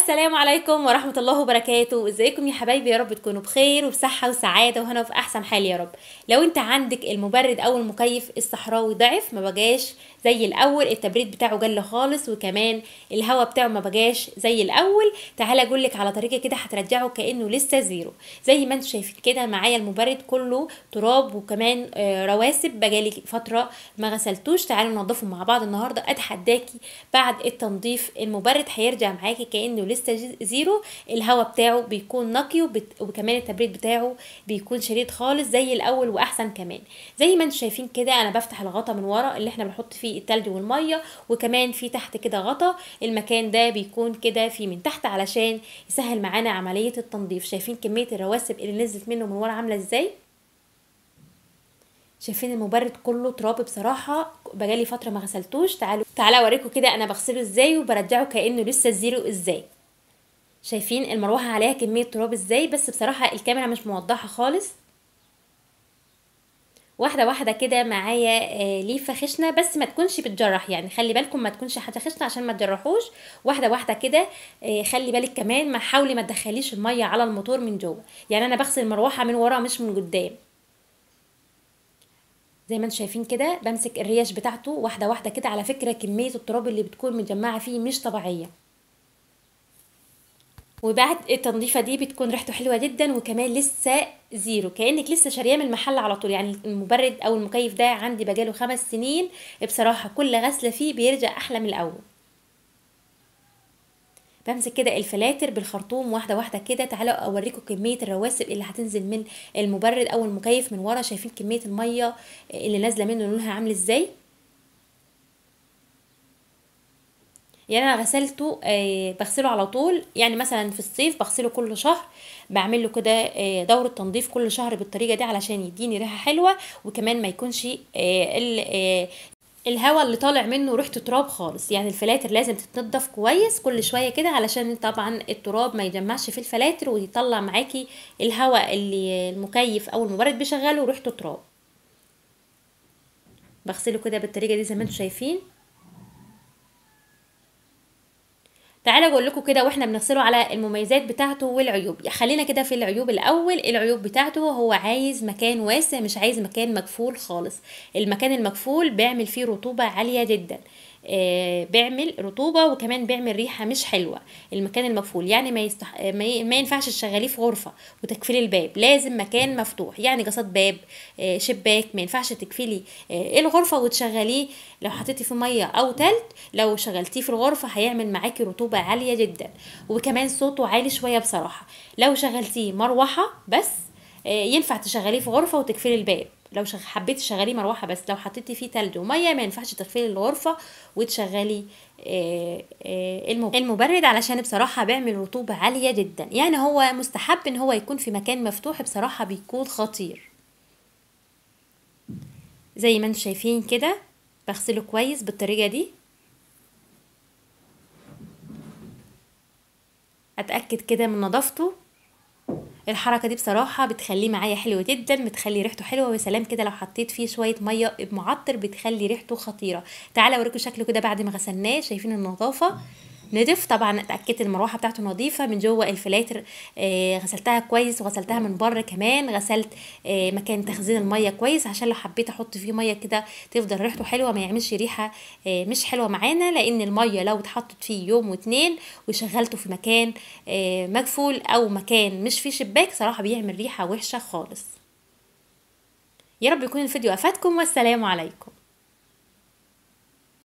السلام عليكم ورحمة الله وبركاته. ازيكم يا حبايبي؟ يا رب تكونوا بخير وبصحة وسعادة وهنا في احسن حال يا رب. لو انت عندك المبرد او المكيف الصحراوي ضعف، ما بقاش زي الاول، التبريد بتاعه قل خالص، وكمان الهواء بتاعه ما بقاش زي الاول، تعالى اقول لك على طريقة كده هترجعه كأنه لسه زيرو. زي ما انتم شايفين كده معايا المبرد كله تراب وكمان رواسب، بقالي فترة ما غسلتوش. تعالوا ننضفه مع بعض النهارده. اتحداكي بعد التنظيف المبرد هيرجع معاكي كأنه لسه زيرو، الهواء بتاعه بيكون نقي وكمان التبريد بتاعه بيكون شديد خالص زي الاول واحسن كمان. زي ما انتم شايفين كده انا بفتح الغطا من ورا اللي احنا بنحط فيه التلج والمية، وكمان في تحت كده غطا، المكان ده بيكون كده في من تحت علشان يسهل معانا عملية التنظيف. شايفين كمية الرواسب اللي نزلت منه من ورا عامله ازاي؟ شايفين المبرد كله تراب، بصراحة بقالي فترة ما غسلتوش. تعالوا اوريكم كده انا بغسله ازاي وبرجعه كانه لسه زيرو ازاي. شايفين المروحة عليها كمية تراب ازاي؟ بس بصراحة الكاميرا مش موضحة خالص. واحدة واحدة كده معايا ليفه خشنه، بس ما تكونش بتجرح، يعني خلي بالكم ما تكونش حاجة خشنه عشان ما تجرحوش. واحدة واحدة كده، خلي بالك كمان ما حاولي ما تدخليش المية على الموتور من جوه، يعني انا بغسل المروحة من ورا مش من قدام. زي ما انتم شايفين كده بمسك الريش بتاعته واحدة واحدة كده. على فكرة كمية التراب اللي بتكون متجمعه فيه مش طبيعية. وبعد التنظيفه دي بتكون ريحته حلوة جدا، وكمان لسه زيرو كانك لسه شارياه من المحل على طول. يعني المبرد او المكيف ده عندي بقاله 5 سنين، بصراحة كل غسله فيه بيرجع احلى من الاول. بمسك كده الفلاتر بالخرطوم واحدة واحدة كده. تعالوا اوريكم كمية الرواسب اللي هتنزل من المبرد او المكيف من ورا. شايفين كمية المية اللي نازله منه لونها عامل ازاي؟ يعني انا غسلته بغسله على طول، يعني مثلا في الصيف بغسله كل شهر، بعمل له كده دوره تنظيف كل شهر بالطريقة دي علشان يديني ريحه حلوة، وكمان ما يكونش الهواء اللي طالع منه ريحه تراب خالص. يعني الفلاتر لازم تتنضف كويس كل شوية كده علشان طبعا التراب ما يجمعش في الفلاتر ويطلع معاكي الهواء اللي المكيف او المبرد بيشغله ريحته تراب. بغسله كده بالطريقة دي زي ما انتم شايفين. تعالوا اقول لكم كده واحنا بنغسله على المميزات بتاعته والعيوب. خلينا كده في العيوب الاول. العيوب بتاعته هو عايز مكان واسع، مش عايز مكان مقفول خالص. المكان المقفول بيعمل فيه رطوبة عالية جدا، بيعمل رطوبة وكمان بيعمل ريحه مش حلوة. المكان المقفول يعني ما ينفعش تشغليه في غرفة وتقفلي الباب، لازم مكان مفتوح، يعني قصاد باب، شباك. ما ينفعش تقفلي الغرفة وتشغليه. لو حطيتي فيه مية او تلج لو شغلتيه في الغرفة هيعمل معاكي رطوبة عالية جدا، وكمان صوته عالي شوية بصراحة. لو شغلتيه مروحة بس ينفع تشغليه في غرفة وتقفلي الباب. لو حبيتي تشغليه مروحة بس، لو حطيتي فيه تلج ومية ما ينفعش تقفلي الغرفة وتشغلي المبرد علشان بصراحة بيعمل رطوبة عالية جدا. يعني هو مستحب ان هو يكون في مكان مفتوح، بصراحة بيكون خطير. زي ما انتم شايفين كده بغسله كويس بالطريقة دي. اتاكد كده من نظافته. الحركة دي بصراحة بتخليه معايا حلو جدا، بتخلي ريحته حلوة. وسلام كده لو حطيت فيه شوية مية بمعطر بتخلي ريحته خطيرة. تعالوا اوريكم شكله كده بعد ما غسلناه. شايفين النظافة؟ نضيف. طبعا اتاكدت المروحة بتاعته نظيفة من جوه، الفلاتر غسلتها كويس وغسلتها من بره كمان، غسلت مكان تخزين المية كويس عشان لو حبيت احط فيه مية كده تفضل ريحته حلوة، ما يعملش ريحه مش حلوة معانا. لان المية لو اتحطت فيه يوم واتنين وشغلته في مكان مقفول او مكان مش فيه شباك صراحة بيعمل ريحه وحشة خالص. يا رب يكون الفيديو افادكم، والسلام عليكم.